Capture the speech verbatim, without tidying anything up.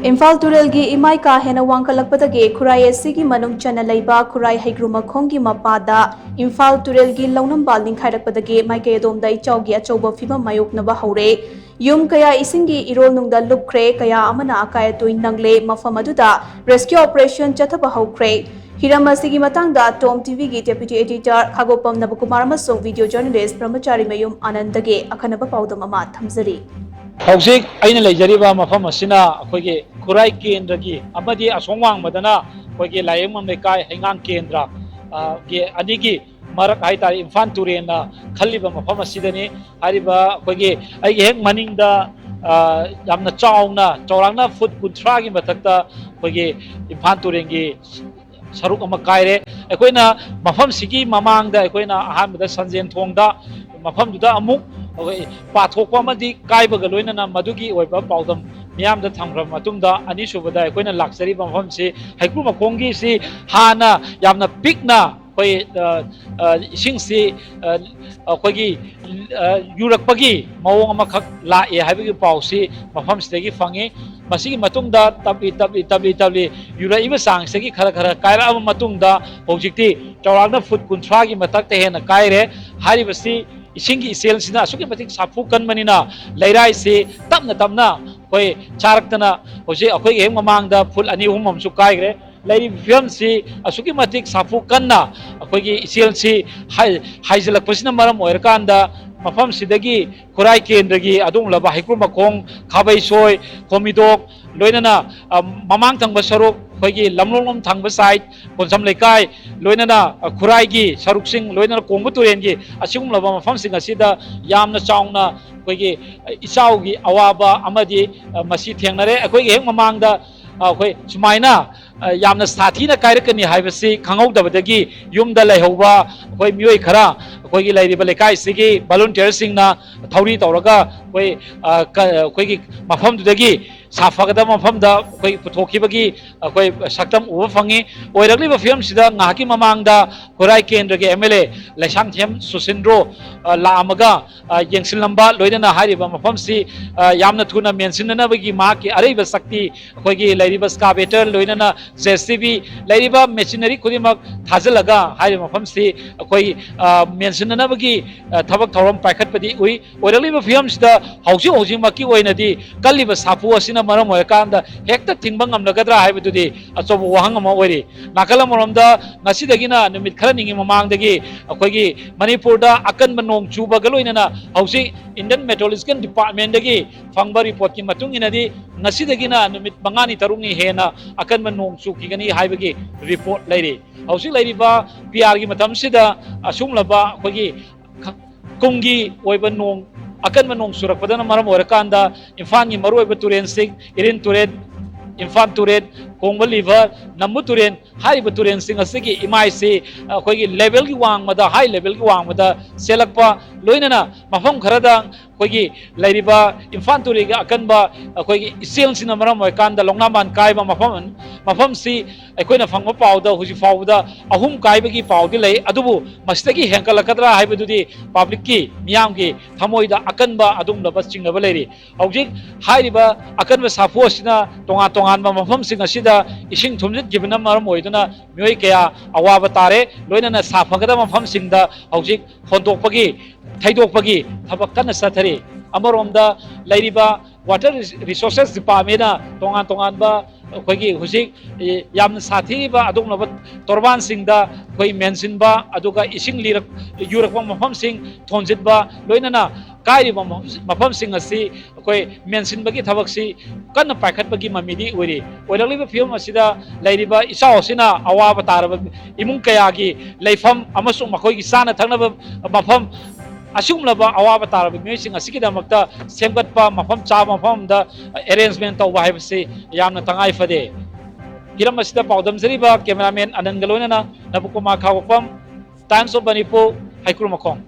ꯏꯝꯐꯥꯜ ꯇꯨꯔꯦꯜꯒꯤ ꯏꯃꯥꯏ ꯀꯥ ꯍꯦꯟꯅ ꯋꯥꯡꯈꯠꯂꯛꯄꯗꯒꯤ ꯈꯨꯔꯥꯏ ꯑꯦꯁ ꯁꯤꯒꯤ ꯃꯅꯨꯡ ꯆꯟꯅ ꯂꯩꯕ ꯈꯨꯔꯥꯏ ꯍꯩꯒ꯭ꯔꯨ ꯃꯈꯣꯡꯒꯤ ꯃꯄꯥꯗ ꯏꯝꯐꯥꯜ ꯇꯨꯔꯦꯜꯒꯤ ꯂꯧꯅꯝꯕꯥꯜ ꯅꯤꯡꯈꯥꯏꯔꯛꯄꯗꯒꯤ ꯃꯥꯏꯀꯩ ꯑꯗꯣꯝꯗ ꯏꯆꯥꯎꯒꯤ ꯑꯆꯧꯕ ꯐꯤꯕꯝ ꯃꯥꯌꯣꯛꯅꯕ ꯍꯧꯔꯦ꯫ ꯌꯨꯝ ꯀꯌꯥ ꯏꯁꯤꯡꯒꯤ ꯏꯔꯣꯜꯅꯨꯡꯗ ꯂꯨꯞꯈ꯭ꯔꯦ, ꯀꯌꯥ ꯑꯃꯅ ꯑꯀꯥꯏ ꯑꯇꯣꯏ ꯅꯪꯂꯦ꯫ ꯃꯐꯝ ꯑꯗꯨꯗ rescue operation ꯆꯠꯊꯕ ꯍꯧꯈ꯭ꯔꯦ꯫ ꯍꯤꯔꯝ ꯑꯁꯤꯒꯤ ꯃꯇꯥꯡꯗ ꯇꯣꯝ ꯇꯤꯚꯤꯒꯤ deputy editor ꯈꯥꯒꯣꯄꯝ ꯅꯕꯀꯨꯃꯥꯔ ꯑꯃꯁꯨꯡ video journalist ꯕ꯭ꯔꯍꯃꯆꯥꯔꯤ ꯃꯌꯨꯝ ꯑꯅꯟꯗꯒꯤ ꯑꯈꯟꯅꯕ ꯄꯥꯎꯗꯝ ꯑꯃ ꯊꯝꯖꯔꯤ꯫ ꯍꯧꯖꯤꯛ ꯑꯩꯅ ꯂꯩꯖꯔꯤꯕ ꯃꯐꯝ ꯑꯁꯤꯅ ꯑꯩꯈꯣꯏꯒꯤ ꯈꯨꯔꯥꯏ ꯀꯦꯟꯗ꯭ꯔꯒꯤ ꯑꯃꯗꯤ ꯑꯁꯣꯝ ꯋꯥꯡꯃꯗꯅ ꯑꯩꯈꯣꯏꯒꯤ ꯂꯥꯏꯌꯦꯡꯕꯝ ꯂꯩꯀꯥꯏ ꯍꯩꯉꯥꯡ ꯀꯦꯟꯗ꯭ꯔ, ꯑ, ꯒꯤ ꯑꯅꯤꯒꯤ ꯃꯔꯛ ꯍꯥꯏꯇꯥꯔꯦ, ꯏꯝꯐꯥꯜ ꯇꯨꯔꯦꯜꯅ ꯈꯜꯂꯤꯕ ꯃꯐꯝ ꯑꯁꯤꯗꯅꯤ꯫ ꯍꯥꯏꯔꯤꯕ ꯑꯩꯈꯣꯏꯒꯤ ꯑꯩꯒꯤ ꯍꯦꯛ ꯃꯅꯤꯡꯗ, ꯑ, ꯌꯥꯝꯅ ꯆꯥꯎꯅ, ꯆꯥꯎꯔꯥꯛꯅ ꯐꯨꯠ ꯀꯨꯟꯊ꯭ꯔꯥꯒꯤ ꯃꯊꯛꯇ ꯑꯩꯈꯣꯏꯒꯤ ꯏꯝꯐꯥꯜ ꯇꯨꯔꯦꯜꯒꯤ ꯁꯔꯨꯛ ꯑꯃ ꯀꯥꯏꯔꯦ꯫ ꯑꯩꯈꯣꯏꯅ ꯃꯐꯝꯁꯤꯒꯤ ꯃꯃꯥꯡꯗ ꯑꯩꯈꯣꯏꯅ ꯑꯍꯥꯟꯕꯗ ꯁꯟꯖꯦꯟ ꯊꯣꯡꯗ ꯃꯐꯝꯗꯨꯗ ꯑꯃꯨꯛ ꯑꯩꯈꯣꯏ ꯄꯥꯊꯣꯛꯄ ꯑꯃꯗꯤ ꯀꯥꯏꯕꯒ ꯂꯣꯏꯅꯅ ꯃꯗꯨꯒꯤ ꯑꯣꯏꯕ ꯄꯥꯎꯗꯝ ꯃꯤꯌꯥꯝꯗ ꯊꯝꯈ꯭ꯔꯕ ꯃꯇꯨꯡꯗ, ꯑꯅꯤꯁꯨꯕꯗ ꯑꯩꯈꯣꯏꯅ ꯂꯥꯛꯆꯔꯤꯕ ꯃꯐꯝꯁꯤ ꯍꯩꯀ꯭ꯔꯨ ꯃꯈꯣꯡꯒꯤꯁꯤ ꯍꯥꯟꯅ ꯌꯥꯝꯅ ꯄꯤꯛꯅ ꯑꯩꯈꯣꯏ, ꯑ, ꯑ, ꯏꯁꯤꯡꯁꯤ, ꯑ, ꯑꯩꯈꯣꯏꯒꯤ, ꯑ, ꯌꯨꯔꯛꯄꯒꯤ ꯃꯑꯣꯡ ꯑꯃꯈꯛ ꯂꯥꯛꯑꯦ ꯍꯥꯏꯕꯒꯤ ꯄꯥꯎꯁꯤ ꯃꯐꯝꯁꯤꯗꯒꯤ ꯐꯪꯉꯤ꯫ ꯃꯁꯤꯒꯤ ꯃꯇꯨꯡꯗ ꯇꯞꯂꯤ ꯇꯞꯂꯤ ꯇꯞꯂꯤ ꯇꯞꯂꯤ ꯌꯨꯔꯛꯏꯕ ꯆꯥꯡꯁꯤꯗꯒꯤ ꯈꯔ ꯈꯔ ꯀꯥꯏꯔꯛꯑꯕ ꯃꯇꯨꯡꯗ ꯍꯧꯖꯤꯛꯇꯤ ꯆꯥꯎꯔꯥꯛꯅ ꯐꯨꯠ ꯀꯨꯟꯊ꯭ꯔꯥꯒꯤ ꯃꯊꯛꯇ ꯍꯦꯟꯅ ꯀꯥꯏꯔꯦ꯫ ꯍꯥꯏꯔꯤꯕꯁꯤ ꯏꯁꯤꯡꯒꯤ ꯏꯆꯦꯜꯁꯤꯅ ꯑꯁꯨꯛꯀꯤ ꯃꯇꯤꯛ ꯁꯥꯐꯨ ꯀꯟꯕꯅꯤꯅ ꯂꯩꯔꯥꯏꯁꯤ ꯇꯞꯅ ꯇꯞꯅ ꯑꯩꯈꯣꯏ ꯆꯥꯔꯛꯇꯅ ꯍꯧꯖꯤꯛ ꯑꯩꯈꯣꯏꯒꯤ ꯍꯦꯛ ꯃꯃꯥꯡꯗ ꯐꯨꯠ ꯑꯅꯤ ꯑꯍꯨꯝ ꯑꯃꯁꯨ ꯀꯥꯏꯈ꯭ꯔꯦ꯫ ꯂꯩꯔꯤꯕ ꯐꯤꯕꯝꯁꯤ ꯑꯁꯨꯛꯀꯤ ꯃꯇꯤꯛ ꯁꯥꯐꯨ ꯀꯟꯅ ꯑꯩꯈꯣꯏꯒꯤ ꯏꯆꯦꯜꯁꯤ ꯍꯥꯏ-, ꯍꯥꯏꯖꯤꯜꯂꯛꯄꯁꯤꯅ ꯃꯔꯝ ꯑꯣꯏꯔꯀꯥꯟꯗ ꯃꯐꯝꯁꯤꯗꯒꯤ ꯈꯨꯔꯥꯏ ꯀꯦꯟꯗ꯭ꯔꯒꯤ ꯑꯗꯨꯒꯨꯝꯂꯕ ꯍꯩꯀ꯭ꯔꯨ ꯃꯈꯣꯡ, ꯈꯥꯕꯩꯁꯣꯏ, ꯈꯣꯝꯃꯤꯗꯣꯛ, ꯂꯣꯏꯅꯅ, ꯑ, ꯃꯃꯥꯡ ꯊꯪꯕ ꯁꯔꯨꯛ, ꯑꯩꯈꯣꯏꯒꯤ ꯂꯝꯂꯣꯡꯂꯣꯝ ꯊꯪꯕ side, ꯀꯣꯟꯁꯝ ꯂꯩꯀꯥꯏ, ꯂꯣꯏꯅꯅ, ꯑ, ꯈꯨꯔꯥꯏꯒꯤ ꯁꯔꯨꯛꯁꯤꯡ, ꯂꯣꯏꯅꯅ ꯀꯣꯡꯕ ꯇꯨꯔꯦꯜꯒꯤ ꯑꯁꯤꯒꯨꯝꯂꯕ ꯃꯐꯝꯁꯤꯡ ꯑꯁꯤꯗ ꯌꯥꯝꯅ ꯆꯥꯎꯅ ꯑꯩꯈꯣꯏꯒꯤ, ꯑ, ꯏꯆꯥꯎꯒꯤ ꯑꯋꯥꯕ ꯑꯃꯗꯤ, ꯑ, ꯃꯁꯤ ꯊꯦꯡꯅꯔꯦ꯫ ꯑꯩꯈꯣꯏꯒꯤ ꯍꯦꯛ ꯃꯃꯥꯡꯗ, ꯑ, ꯑꯩꯈꯣꯏ ꯁꯨꯃꯥꯏꯅ, ꯑ, ꯌꯥꯝꯅ ꯁꯥꯊꯤꯅ ꯀꯥꯏꯔꯛꯀꯅꯤ ꯍꯥꯏꯕꯁꯤ ꯈꯪꯍꯧꯗꯕꯗꯒꯤ ꯌꯨꯝꯗ ꯂꯩꯍꯧꯕ ꯑꯩꯈꯣꯏ ꯃꯤꯑꯣꯏ ꯈꯔ ꯑꯩꯈꯣꯏꯒꯤ ꯂꯩꯔꯤꯕ ꯂꯩꯀꯥꯏꯁꯤꯒꯤ volunteerꯁꯤꯡꯅ ꯊꯧꯔꯤ ꯇꯧꯔꯒ ꯑꯩꯈꯣꯏ, ꯑ, ꯀ-, ꯑꯩꯈꯣꯏꯒꯤ ꯃꯐꯝꯗꯨꯗꯒꯤ ꯁꯥꯐꯒꯗꯕ ꯃꯐꯝꯗ ꯑꯩꯈꯣꯏ ꯄꯨꯊꯣꯛꯈꯤꯕꯒꯤ ꯑꯩꯈꯣꯏ ꯁꯛꯇꯝ ꯎꯕ ꯐꯪꯉꯤ꯫ ꯑꯣꯏꯔꯛꯂꯤꯕ ꯐꯤꯕꯝꯁꯤꯗ ꯉꯥꯏꯍꯥꯛꯀꯤ ꯃꯃꯥꯡꯗ ꯈꯨꯔꯥꯏ ꯀꯦꯟꯗ꯭ꯔꯒꯤ ꯑꯦꯝ ꯑꯦꯜ ꯑꯦ ꯂꯩꯁꯥꯡꯊꯦꯝ ꯁꯨꯁꯤꯟꯗ꯭ꯔꯣ ꯂꯥꯛꯑꯝꯃꯒ ꯌꯦꯡꯁꯤꯜꯂꯝꯕ, ꯂꯣꯏꯅꯅ ꯍꯥꯏꯔꯤꯕ ꯃꯐꯝꯁꯤ ꯌꯥꯝꯅ ꯊꯨꯅ ꯃꯦꯟꯁꯤꯟꯅꯅꯕꯒꯤ ꯃꯍꯥꯛꯀꯤ ꯑꯔꯩꯕ ꯁꯛꯇꯤ, ꯑꯩꯈꯣꯏꯒꯤ ꯂꯩꯔꯤꯕ ꯁ꯭ꯀꯥꯕꯦꯇꯔ, ꯂꯣꯏꯅꯅ ꯖꯦ ꯁꯤ ꯕꯤ, ꯂꯩꯔꯤꯕ ꯃꯦꯆꯤꯅꯔꯤ ꯈꯨꯗꯤꯡꯃꯛ ꯊꯥꯖꯤꯜꯂꯒ ꯍꯥꯏꯔꯤꯕ ꯃꯐꯝꯁꯤ ꯑꯩꯈꯣꯏ ꯃꯦꯟꯁꯤꯟꯅꯅꯕꯒꯤ ꯊꯕꯛ ꯊꯧꯔꯝ ꯄꯥꯏꯈꯠꯄꯗꯤ ꯎꯏ꯫ ꯑꯣꯏꯔꯛꯂꯤꯕ ꯐꯤꯕꯝꯁꯤꯗ ꯍꯧꯖꯤꯛ ꯍꯧꯖꯤꯛꯃꯛꯀꯤ ꯑꯣꯏꯅꯗꯤ ꯀꯜꯂꯤꯕ ꯁꯥꯐꯨ ꯑꯁꯤꯅ ꯃꯔꯝ ꯑꯣꯏꯔꯀꯥꯟꯗ ꯍꯦꯛꯇ ꯊꯤꯡꯕ ꯉꯝꯂꯒꯗ꯭ꯔꯥ ꯍꯥꯏꯕꯗꯨꯗꯤ ꯑꯆꯧꯕ ꯋꯥꯍꯪ ꯑꯃ ꯑꯣꯏꯔꯤ꯫ ꯅꯥꯀꯜ ꯑꯃꯔꯣꯝꯗ ꯉꯁꯤꯗꯒꯤꯅ ꯅꯨꯃꯤꯠ ꯈꯔꯅꯤꯒꯤ ꯃꯃꯥꯡꯗꯒꯤ ꯑꯩꯈꯣꯏꯒꯤ ꯃꯅꯤꯄꯨꯔꯗ ꯑꯀꯟꯕ ꯅꯣꯡ ꯆꯨꯕꯒ ꯂꯣꯏꯅꯅ ꯍꯧꯖꯤꯛ Indian Meteorological Departmentꯗꯒꯤ ꯐꯪꯕ ꯔꯤꯄꯣꯔꯠꯀꯤ ꯃꯇꯨꯡ ꯏꯟꯅꯗꯤ ꯉꯁꯤꯗꯒꯤꯅ ꯅꯨꯃꯤꯠ ꯃꯉꯥꯅꯤ ꯇꯔꯨꯛꯅꯤ ꯍꯦꯟꯅ ꯑꯀꯟꯕ ꯅꯣꯡ ꯆꯨꯈꯤꯒꯅꯤ ꯍꯥꯏꯕꯒꯤ ꯔꯤꯄꯣꯔꯠ ꯂꯩꯔꯤ꯫ ꯍꯧꯖꯤꯛ ꯂꯩꯔꯤꯕ ꯄꯤ ꯑꯥꯔꯒꯤ ꯃꯇꯝꯁꯤꯗ ꯑꯁꯨꯝꯂꯕ ꯑꯩꯈꯣꯏꯒꯤ ꯀꯨꯝꯒꯤ ꯑꯣꯏꯕ ꯅꯣꯡ, ꯑꯀꯟꯕ ꯅꯣꯡ ꯆꯨꯔꯛꯄꯗꯅ ꯃꯔꯝ ꯑꯣꯏꯔꯀꯥꯟꯗ ꯏꯝꯐꯥꯜꯒꯤ ꯃꯔꯨꯑꯣꯏꯕ ꯇꯨꯔꯦꯟꯁꯤꯡ, ꯏꯔꯤꯜ ꯇꯨꯔꯦꯜ, ꯏꯝꯐꯥꯜ ꯇꯨꯔꯦꯜ, ꯀꯣꯡꯕ ꯔꯤꯚꯔ, ꯅꯝꯕꯨ ꯇꯨꯔꯦꯜ ꯍꯥꯏꯔꯤꯕ ꯇꯨꯔꯦꯜꯁꯤꯡ ꯑꯁꯤꯒꯤ ꯏꯃꯥꯏꯁꯤ ꯑꯩꯈꯣꯏꯒꯤ ꯂꯦꯚꯦꯜꯒꯤ ꯋꯥꯡꯃꯗ, ꯍꯥꯏ ꯂꯦꯚꯦꯜꯒꯤ ꯋꯥꯡꯃꯗ ꯆꯦꯜꯂꯛꯄ, ꯂꯣꯏꯅꯅ ꯃꯐꯝ ꯈꯔꯗ ꯑꯩꯈꯣꯏꯒꯤ ꯂꯩꯔꯤꯕ ꯏꯝꯐꯥꯜ ꯇꯨꯔꯦꯜꯒꯤ ꯑꯀꯟꯕ ꯑꯩꯈꯣꯏꯒꯤ ꯏꯆꯦꯜꯁꯤꯅ ꯃꯔꯝ ꯑꯣꯏꯔꯀꯥꯟꯗ ꯂꯧꯅꯥꯝꯕꯥꯟ ꯀꯥꯏꯕ ꯃꯐꯝ, ꯃꯐꯝꯁꯤ ꯑꯩꯈꯣꯏꯅ ꯐꯪꯕ ꯄꯥꯎꯗ ꯍꯧꯖꯤꯛ ꯐꯥꯎꯕꯗ ꯑꯍꯨꯝ ꯀꯥꯏꯕꯒꯤ ꯄꯥꯎꯗꯤ ꯂꯩ꯫ ꯑꯗꯨꯕꯨ ꯃꯁꯤꯗꯒꯤ ꯍꯦꯟꯒꯠꯂꯛꯀꯗ꯭ꯔꯥ ꯍꯥꯏꯕꯗꯨꯗꯤ ꯄꯕ꯭ꯂꯤꯛꯀꯤ, ꯃꯤꯌꯥꯝꯒꯤ ꯊꯃꯣꯏꯗ ꯑꯀꯟꯕ ꯑꯗꯨꯒꯨꯝꯂꯕ ꯆꯤꯡꯅꯕ ꯂꯩꯔꯤ꯫ ꯍꯧꯖꯤꯛ ꯍꯥꯏꯔꯤꯕ ꯑꯀꯟꯕ ꯁꯥꯐꯨ ꯑꯁꯤꯅ ꯇꯣꯉꯥꯟ ꯇꯣꯉꯥꯟꯕ ꯃꯐꯝꯁꯤꯡ ꯑꯁꯤꯗ ꯏꯁꯤꯡ ꯊꯨꯝꯖꯤꯟꯈꯤꯕꯅ ꯃꯔꯝ ꯑꯣꯏꯗꯨꯅ ꯃꯤꯑꯣꯏ ꯀꯌꯥ ꯑꯋꯥꯕ ꯇꯥꯔꯦ꯫ ꯂꯣꯏꯅꯅ ꯁꯥꯐꯒꯗꯕ ꯃꯐꯝꯁꯤꯡꯗ ꯍꯧꯖꯤꯛ ꯍꯣꯟꯗꯣꯛꯄꯒꯤ, ꯊꯩꯗꯣꯛꯄꯒꯤ ꯊꯕꯛ ꯀꯟꯅ ꯆꯠꯊꯔꯤ꯫ ꯑꯃꯔꯣꯝꯗ ꯂꯩꯔꯤꯕ Water Resources Departmentꯅ ꯇꯣꯉꯥꯟ ꯇꯣꯉꯥꯟꯕ ꯑꯩꯈꯣꯏꯒꯤ ꯍꯧꯖꯤꯛ, ꯑꯦ, ꯌꯥꯝꯅ ꯁꯥꯊꯤꯔꯤꯕ ꯑꯗꯨꯒꯨꯝꯂꯕ ꯇꯣꯔꯕꯥꯟꯁꯤꯡꯗ ꯑꯩꯈꯣꯏ ꯃꯦꯟꯁꯤꯟꯕ, ꯑꯗꯨꯒ ꯏꯁꯤꯡ ꯂꯤꯔꯛ-, ꯌꯨꯔꯛꯄ ꯃꯐꯝꯁꯤꯡ ꯊꯣꯟꯖꯤꯟꯕ, ꯂꯣꯏꯅꯅ ꯀꯥꯏꯔꯤꯕ ꯃꯐꯝ-, ꯃꯐꯝꯁꯤꯡ ꯑꯁꯤ ꯑꯩꯈꯣꯏ ꯃꯦꯟꯁꯤꯟꯕꯒꯤ ꯊꯕꯛꯁꯤ ꯀꯟꯅ ꯄꯥꯏꯈꯠꯄꯒꯤ ꯃꯃꯤꯗꯤ ꯑꯣꯏꯔꯤ꯫ ꯑꯣꯏꯔꯛꯂꯤꯕ ꯐꯤꯕꯝ ꯑꯁꯤꯗ ꯂꯩꯔꯤꯕ ꯏꯆꯥꯎ ꯑꯁꯤꯅ ꯑꯋꯥꯕ ꯇꯥꯔꯕ ꯏꯃꯨꯡ ꯀꯌꯥꯒꯤ ꯂꯩꯐꯝ ꯑꯃꯁꯨꯡ ꯃꯈꯣꯏꯒꯤ ꯆꯥꯅ ꯊꯛꯅꯕ ꯃꯐꯝ, ꯑꯁꯤꯒꯨꯝꯂꯕ ꯑꯋꯥꯕ ꯇꯥꯔꯕ ꯃꯤꯑꯣꯏꯁꯤꯡ ꯑꯁꯤꯒꯤꯗꯃꯛꯇ ꯁꯦꯝꯒꯠꯄ, ꯃꯐꯝ ꯆꯥꯕ ꯃꯐꯝ ꯑꯃꯗ ꯑꯦꯔꯦꯟꯖꯃꯦꯟ ꯇꯧꯕ ꯍꯥꯏꯕꯁꯤ ꯌꯥꯝꯅ ꯇꯉꯥꯏ ꯐꯗꯦ꯫ ꯍꯤꯔꯝ ꯑꯁꯤꯗ ꯄꯥꯎꯗꯝꯖꯔꯤꯕ ꯀꯦꯃꯦꯔꯥꯃꯦꯟ ꯑꯅꯟꯒ ꯂꯣꯏꯅꯅ ꯅꯕꯀꯨꯃꯥꯔ ꯈꯥꯕꯣꯛꯐꯝ, Times of Manipur, ꯍꯩꯀ꯭ꯔꯨ ꯃꯈꯣꯡ꯫